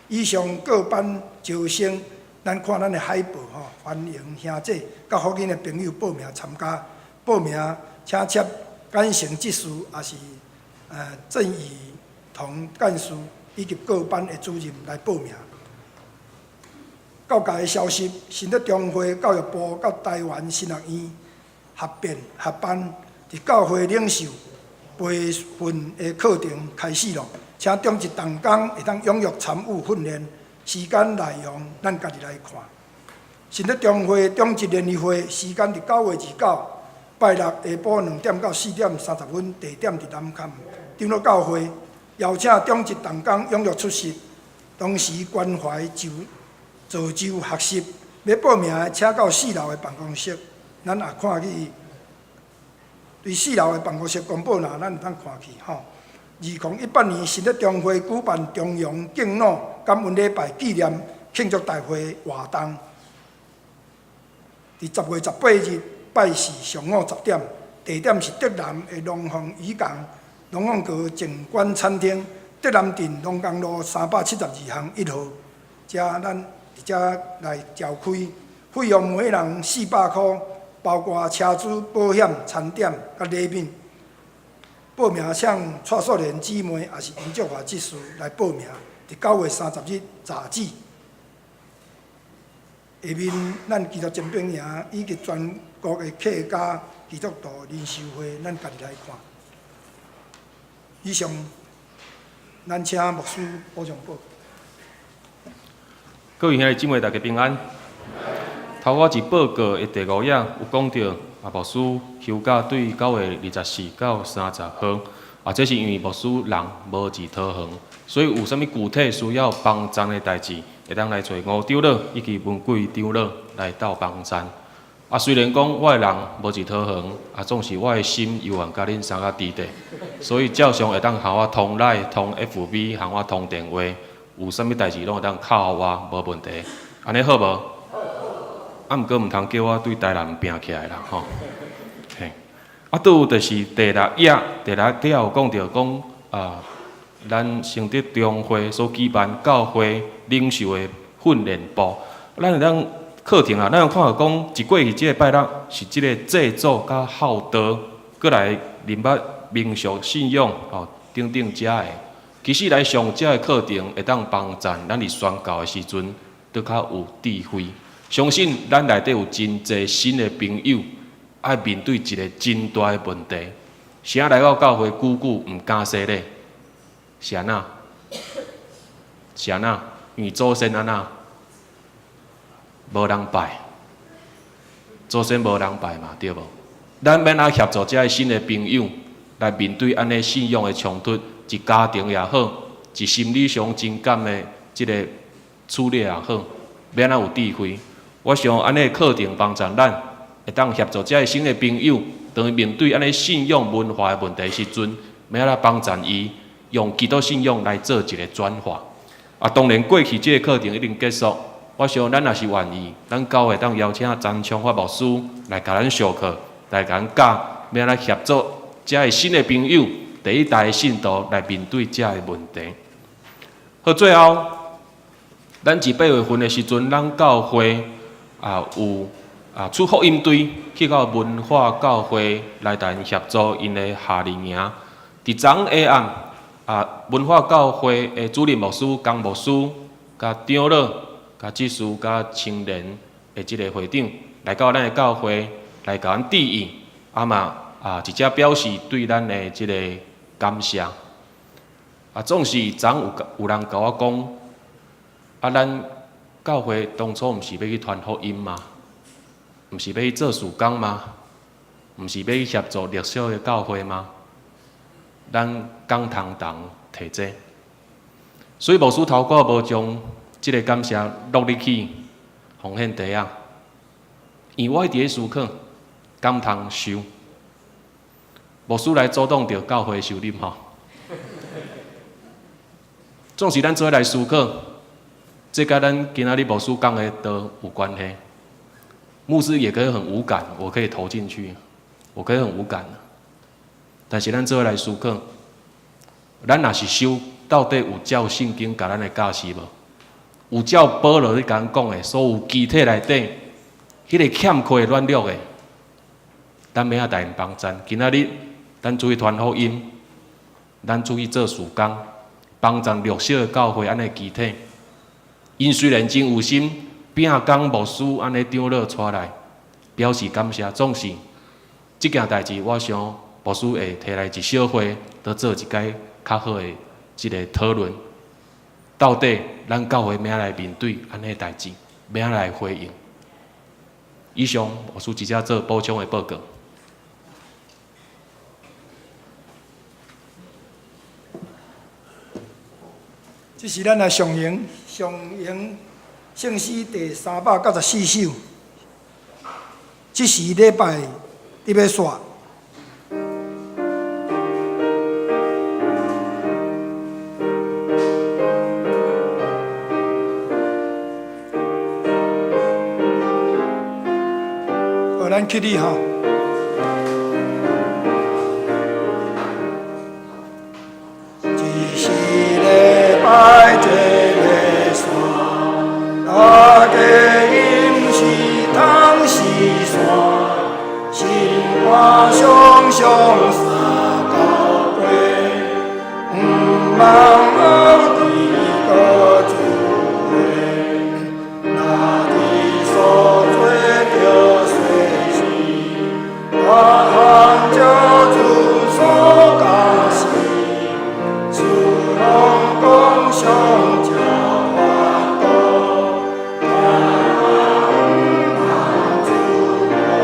以上各班招生，咱看咱的海報吼，歡迎兄姊佮福音的朋友報名參加。報名請洽簡成執事，抑是鄭以彤幹事以及各班的主任來報名。教界的消息，新德中會教育部佮臺灣神學院合編合辦，佇教會領袖培訓的課程開始咯，請中職同工會當踴躍參與訓練。時間內容，咱家己來看。新德中會中職聯誼會時間佇9月29，拜六下晡2點到4點30分，地點佇南崁長老教會，邀請中職同工踴躍出席，同時關懷就造就學習。欲報名的，請到四樓的辦公室。咱也看去，對四樓的辦公室公布啦，咱會當看去吼。2018年新德中會舉辦重陽敬老感恩禮拜紀念慶祝大會活動，佇10月18日拜四上午10點，地點是竹南的龍鳳漁港龍鳳閣靜觀餐廳，竹南鎮龍江路372巷1號。遮咱佇遮來召開，費用每人400箍，包括車資、保險、餐點佮禮品。報名請蔡素蓮姊妹，抑是尹祝華執事來報名，佇9月30日截止。下面咱基督精兵營以及全國的客家基督徒靈修會，咱家己來看。以上，咱請牧師補充報。各位兄弟姊妹，大家平安。頭拄佇報告的第五頁有講著，牧師休假對9月24到30號，這是因為牧師人無佇桃園，所以有啥物具體需要幫贊的代誌，會當來揣吳長老以及文貴長老來鬥幫贊。雖然講我的人無佇桃園，總是我的心猶原佮恁相佮佇咧，所以照常會當予我通 LINE、通 FB、予我通電話，有啥物代誌攏會當敲予我，無問題。按呢好無？毋過毋通叫我對台南拚起來啦，吼。嘿，拄有就是第六頁，第六頁有講著講咱聖德中會所舉辦教會領袖的訓練部，咱會當課程啊，咱有看著講，一過去這个拜六是這个祭祖佮孝道，閣來認捌民俗信仰吼等等遮的。其實來上這个課程，會當幫贊咱佇宣教的時陣，閣較有智慧。相信咱內底有真濟新的朋友，愛面對一个真大的問題。啥來到教會久久毋敢洗禮？是按怎？是按怎？因為祖先按怎？無人拜，祖先無人拜嘛，對無？咱欲按怎協助這个新的朋友來面對按呢信仰的衝突，一家庭也好，一心理上情感的這个處理也好，欲按怎有智慧？我想按呢課程幫助咱，會當協助這个新的朋友，當伊面對按呢信仰文化的問題時陣，欲按怎幫助伊用基督信仰來做一个轉化。當然過去這个課程已經結束，我想咱若是願意，咱教會當邀請張昌發牧師來共咱上課，來共咱教，欲按怎協助這个新的朋友，第一代的信徒來面對這个問題。好，最後，咱佇8月份的時陣，咱教會有出福音隊去到文化教會來共𪜶協助𪜶的夏令營。佇昨下暗文化教會的主任牧師江牧師、佮長老、佮執事、佮青年的這个會長來到咱的教會來共阮致意，嘛直接表示對咱的這个感謝。啊，總是昨有人共我講，啊，咱教會當初毋是欲去傳福音嗎？毋是欲去做事工嗎？毋是欲去協助弱小的教會嗎？咱敢通當提這個？所以牧師頭拄無將這个感謝落入去奉獻袋仔，因為我佇咧思考，敢通收？牧師來阻擋著教會收入吼。總是咱做伙來思考，這佮咱今仔日牧師講的道有關係。牧師也可以很無感，我可以投進去，我可以很無感。但是咱做伙來思考，咱若是收，到底有照聖經共咱的教示無？有照保羅咧共咱講的，所有肢體內底，彼个欠缺的軟弱的，咱欲按怎來幫贊？今仔日咱出去傳福音，咱出去做事工，幫贊弱小的教會按呢肢體。𪜶雖然真有心，摒工牧師按呢長老帶來，表示感謝。總是這件代誌，我想牧師會提來一小會，來做一擺較好的這个討論。到底咱教會欲按怎來面對按呢代誌，欲按怎來回應？以上牧師直接做補充的報告。這是咱的上行上行聖詩第394首。這是禮拜佇欲煞。好，咱起立吼。這是禮拜這个煞，大家飲食通洗刷，心肝常常三交杯，毋茫後伫閣聚會，若佇所做著細事，大項照主所教示，事攏講上才法度，毋茫主無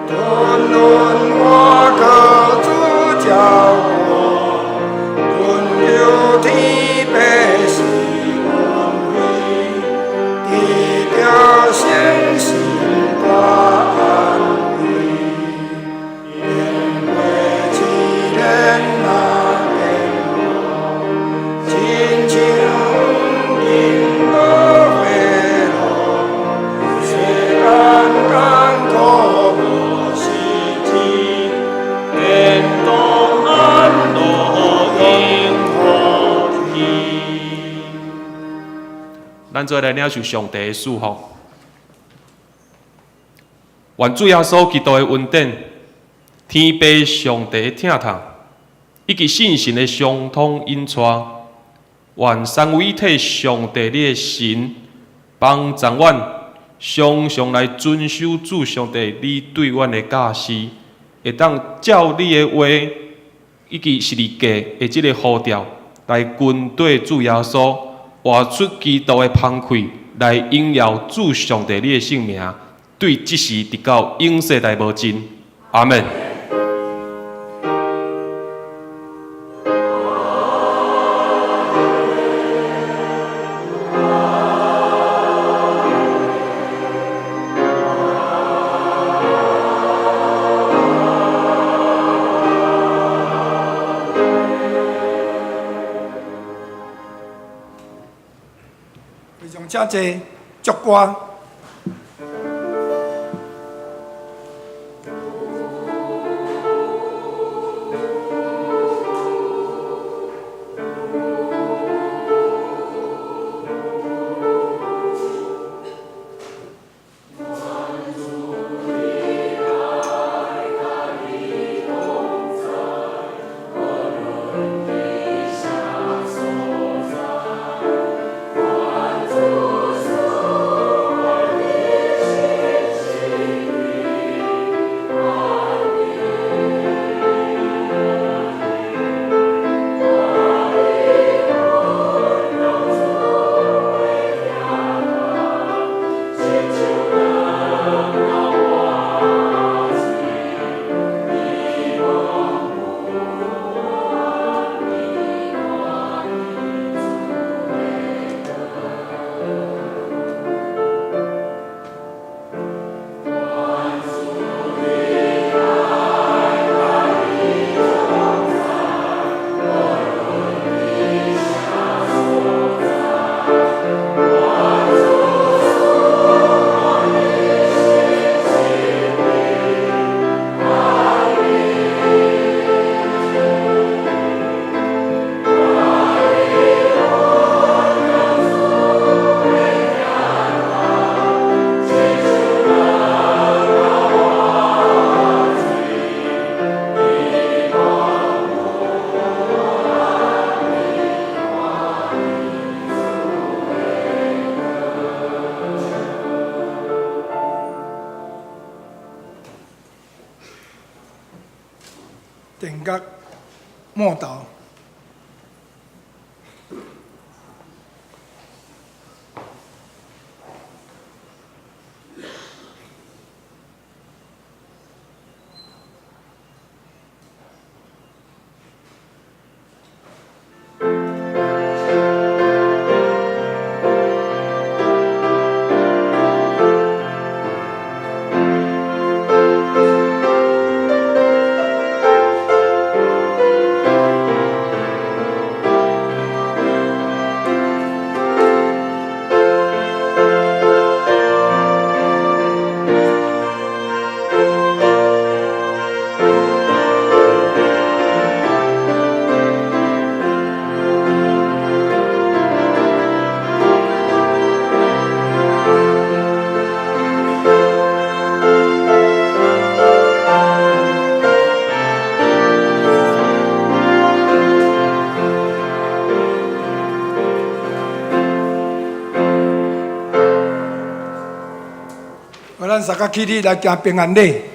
吞忍我靠主照顧，懇求天父賜恩惠，得著聖神大安慰，經過試煉若顛簸，親像黃金落火爐，世間艱苦無實際，天道安樂永福氣。咱做伙來領受上帝的祝福。願主耶穌基督的恩典、天父上帝的疼痛，以及聖神的相通引帶，願三位一體上帝你的神幫助阮，常常來遵守主上帝你對阮的教示，會當照你的話以及十字架的這个呼召，來跟綴主耶穌，活出基督的芳氣，來榮耀主上帝你的聖名，對這時直到永世代無盡。阿們。非常請坐，祝歌。樂末頭。咱三個起立來行平安禮。